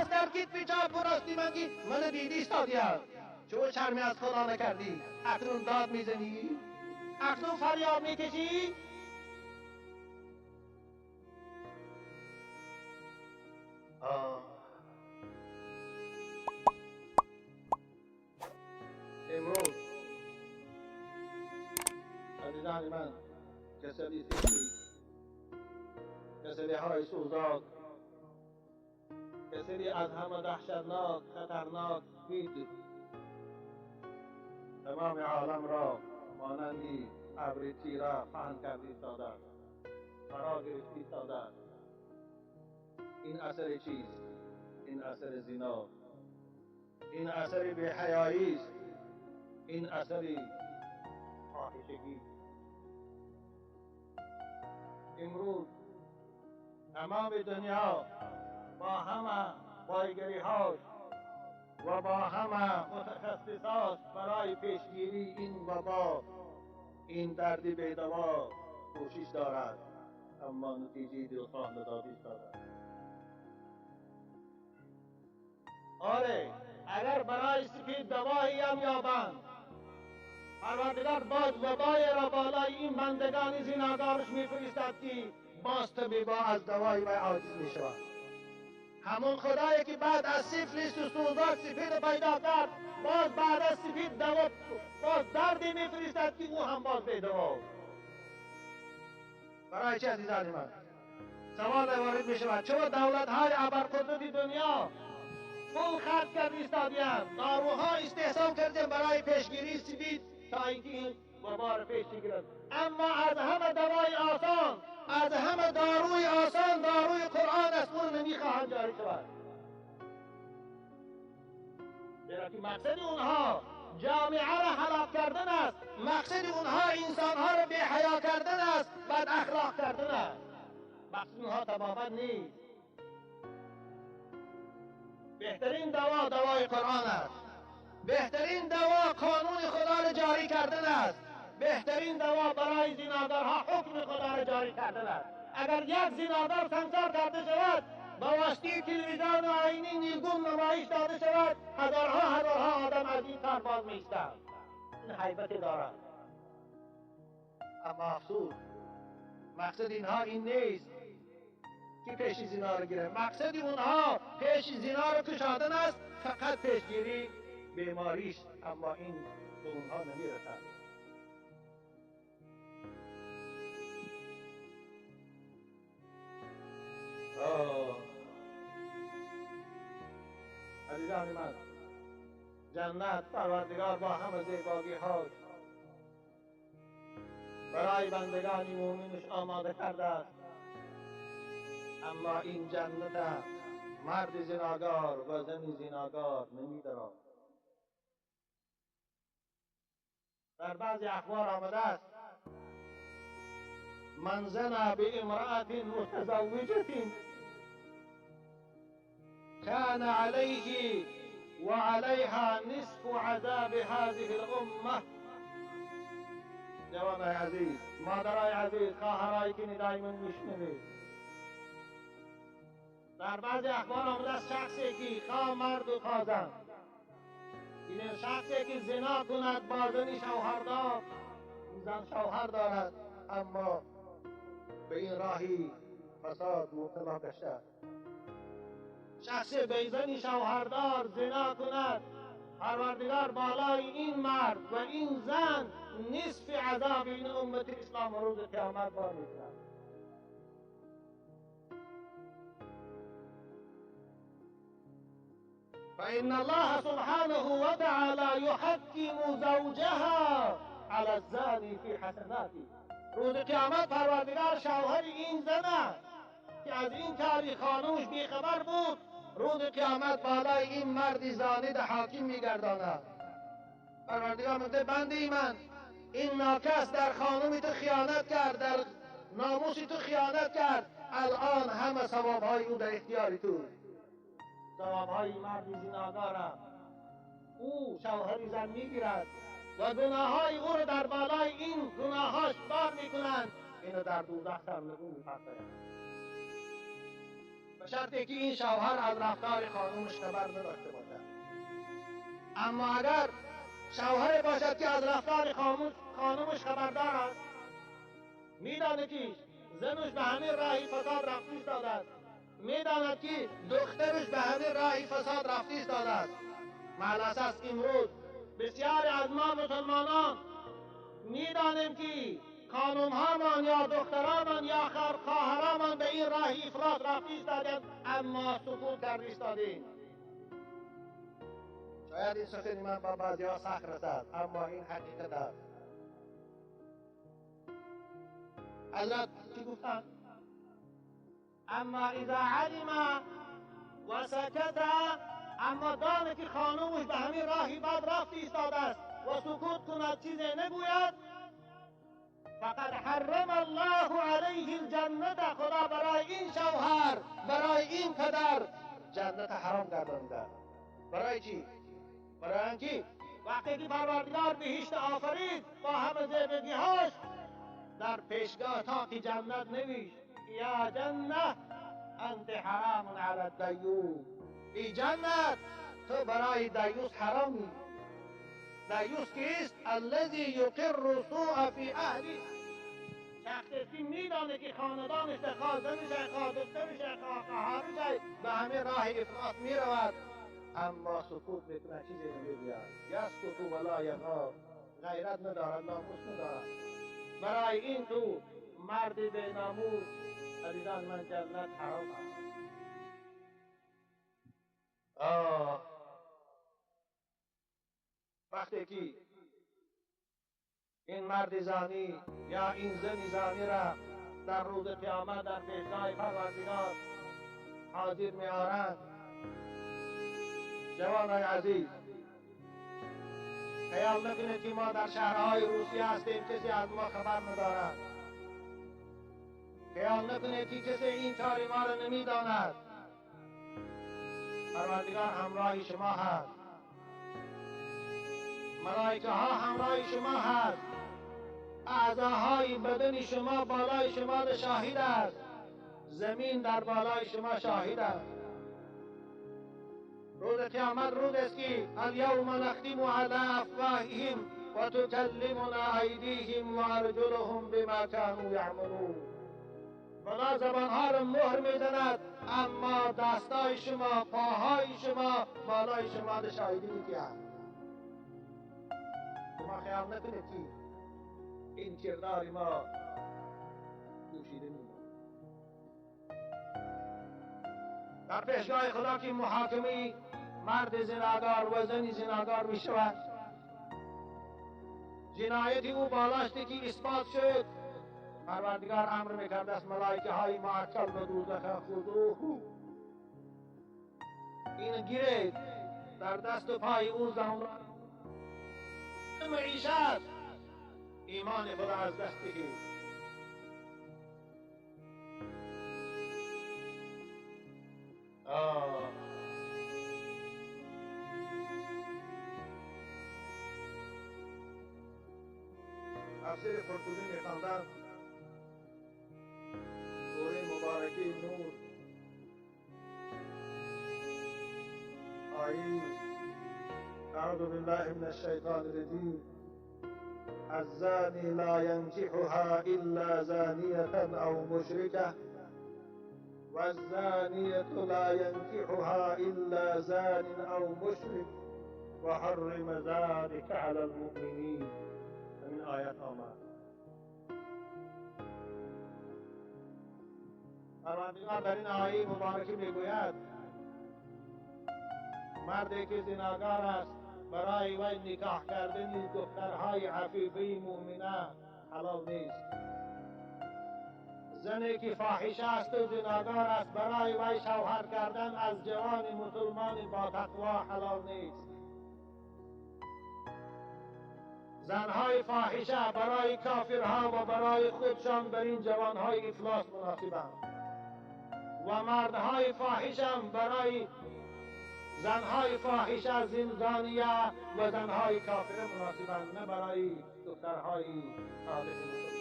است در کتف چپ و راستی من که من دیدی ایستادیم. چون شرمی از خدا نکردی، اکنون داد میزنی، اکنون فریاد میکشی. امروز عزیزان من، کسلی سیسی، کسلی های سوزاک، کسلی از همه دهشتناک، خطرناک دید تمام عالم را مانندی ابر تیره پهن کردی ساده، فرا گرفتی ساده. این اثر چیست؟ این اثر زنا، این اثر بی‌حیایی است، این اثر فاحشگی. امروز تمام دنیا با همه بایگری هاش و با همه متخصصاش برای پیشگیری این وبا، این درد بی‌دوا کوشش دارد، اما نتیجه دلخواه ندادی دارد. آره، اگر برای سفید دوایی هم یابند، پروردگار باز وبای را بالای این بندگان زینادارش میفرستد که باز طبیبا از دوای وی عاجز میشوند. همون خدایی که بعد از سیفلیس و سوزاک سفید پیدا کرد، باز بعد از سفید دوا، باز دردی میفرستد که او هم باز به دوا. برای چه عزیزان من سوال وارد میشود؟ چرا دولت های ابرقدرت دنیا پول خرج کرد ایستادیم، داروها استحصال کردیم برای پیشگیری سفید تا اینکه این وبا را پیش بگیرد، اما از همه دوای آسان، از همه داروی آسان داروی قرآن است، اون نمیخواهند جاری شود. زیرا که مقصد اونها جامعه را هلاک کردن است، مقصد اونها انسانها را بی حیا کردن است، بد اخلاق کردن است. مقصد اونها تبابت نیست. بهترین دوا دوای قرآن است، بهترین دوا قانون خدا را جاری کردن است، بهترین دوا برای زینادارها حکم خدا را جاری کردن است. اگر یک زینادار سنگسار کرده شود، با واسطه تلویزیون و آینه نیلگون نمایش داده شود، هزارها هزارها آدم از این کار باز می‌ایستند. این هیبت دارد. اما افسوس، مقصد اینها این نیست که پیش زنا را گیرند. مقصد اونها پیش زنا را کشادن است، فقط پیشگیری بیماریش، اما این به اونها نمیرسد. عزیزان من، جنت پروردگار با همه زیبایی هاش برای بندگان مومنش آماده کرده است، اما این جنت مرد زناگار و زن زناگار نمی‌دارد. در بعضی اخبار آمده است من زنا بامرأة متزوجة كان عليه وعليها نصف عذاب هذه الأمة. جوانای عزیز، مادرای عزیز، خواهرایی که ندای من میشنوید، در بعضی اخبار آمده است شخصی که خواه مرد و خواه زن، این شخصی که زنا کند با زنی شوهردار، این زن شوهر دارد اما به این راهی فساد مبتلا گشته، شخصی به زنی شوهردار زنا کند، پروردگار بالای این مرد و این زن نصف عذاب این امت اسلام روز قیامت بار می‌کند. فإن الله سبحانه وتعالى يحكم زوجها على الزاني في حسناته. روز قیامت پروردگار شوهر این زن که از این کاری خانوش بیخبر بود، روز قیامت بالای این مرد زانی ده حاکم میگرداند. پروردگار میگه بنده من، این ناکس در خانومی تو خیانت کرد، در ناموسی تو خیانت کرد، الان همه ثوابهای او در اختیار تو. ثوابهای مرد زیناگارم او شوهر زن میگیرد و گناههای او رو در بالای این گناهاش بار میکنند، اینو در دوزخ سرنگون میپرتاید. به شرطی که این شوهر از رفتار خانومش خبر نداشته باشد. اما اگر شوهر باشد که از رفتار خانومش خبردار است، میداند که زنش به همین راهی فساد رفته ایستاده است، میداند که دخترش به همین راهی فساد رفته ایستاده است. مع امروز بسیاری از ما مسلمانان میدانیم که خانمهامان یا دخترانمان یا خواهرانمان به این راه افراط رفته ایستادند، اما سکوت کرده ایستادیم. شاید این سخن من با بعضیها سخت رسد، اما این حقیقت است. حضرت چی گفتند؟ اما اذا علم و سکت، اما دانه که خانومش به همین راهی بد رفته ایستاده است و سکوت کند، چیزی نگوید، فقد حرم الله علیه الجنة. خدا برای این شوهر، برای این پدر جنت حرام گردانده. برای چی؟ برای اینکه وقتی که پروردگار بهشت آفرید با همه زیبگیهاش، در پیشگاه تاق جنت نوشت یا جنه انت حرام علی الدیوث. ای جنت، تو برای دیوث حرامی. دیوث کیست؟ الذی یقر سوء فی اهله. شخصی میدانه که خاندانش خواه زنش، خواه دخترش، خواه خواهرش به همه راه افراط میرود، اما سکوت میکنه، چیزی نمیگوید. یسکت ولا یغار، غیرت ندارد، ناموس ندارد. برای این تو مرد به ناموس، عزیزان من، جنت حرام است. آه، وقتی که این مرد زانی یا این زن زانی را در روز قیامت در پیشگاه پروردگار حاضر میآورند، جوانای عزیز، خیال نکنید که ما در شهرهای روسیه هستیم، کسی از ما خبر ندارد. خیال نکنید که کسی این کار ما را نمیداند. پروردگار همراه شما هست، ملائکه ها همراه شما هست، اعضاهای بدن شما بالای شما شاهد است، زمین در بالای شما شاهد است. روز قیامت روز است که الیوم نختم علی افواههم و تکلمنا ایدیهم و ارجلهم بما كانوا یعملون. خدا زبانها را مهر میزند، اما دستای شما، پاهای شما بالای شما شاهدی میدهند. شما خیال نکنید که این کردار ما پوشیده میماند. در پیشگاه خدا که محاکمه مرد زناکار و زن زناکار می شود، جنایت او بالاشتی که اثبات شد، پروردگار امر میکرد است ملائکه های معکل به دوزخ خذوه، این گیرید در دست و پای او زن معیشت، ایمان خدا از دست دهید. تفسیر قرطبی میخواندم، سوره مبارکه نور آیه اعوذ بالله من الشیطان الرجیم، الزانی لا ينكحها الا زانیة او مشرکة والزانية لا ينكحها إلا زان أو مشرك وحرم ذلك على المؤمنين. من آیات آمد. پروردگار در این آیه مبارکه میگوید مردی که زناکار است برای وی نکاح کردن دخترهای عفیفه مؤمنه حلال نیست. زنی که فاحشه است و زناکار است برای وی شوهر کردن از جوان مسلمان با تقوا حلال نیست. زنهای فاحشه برای کافرها و برای خودشان بر این جوانهای افلاس مناسبند و مردهای فاحشه برای زنهای فاحشه زندانیه و زنهای کافره مناسبند، نه برای دخترهای صالح.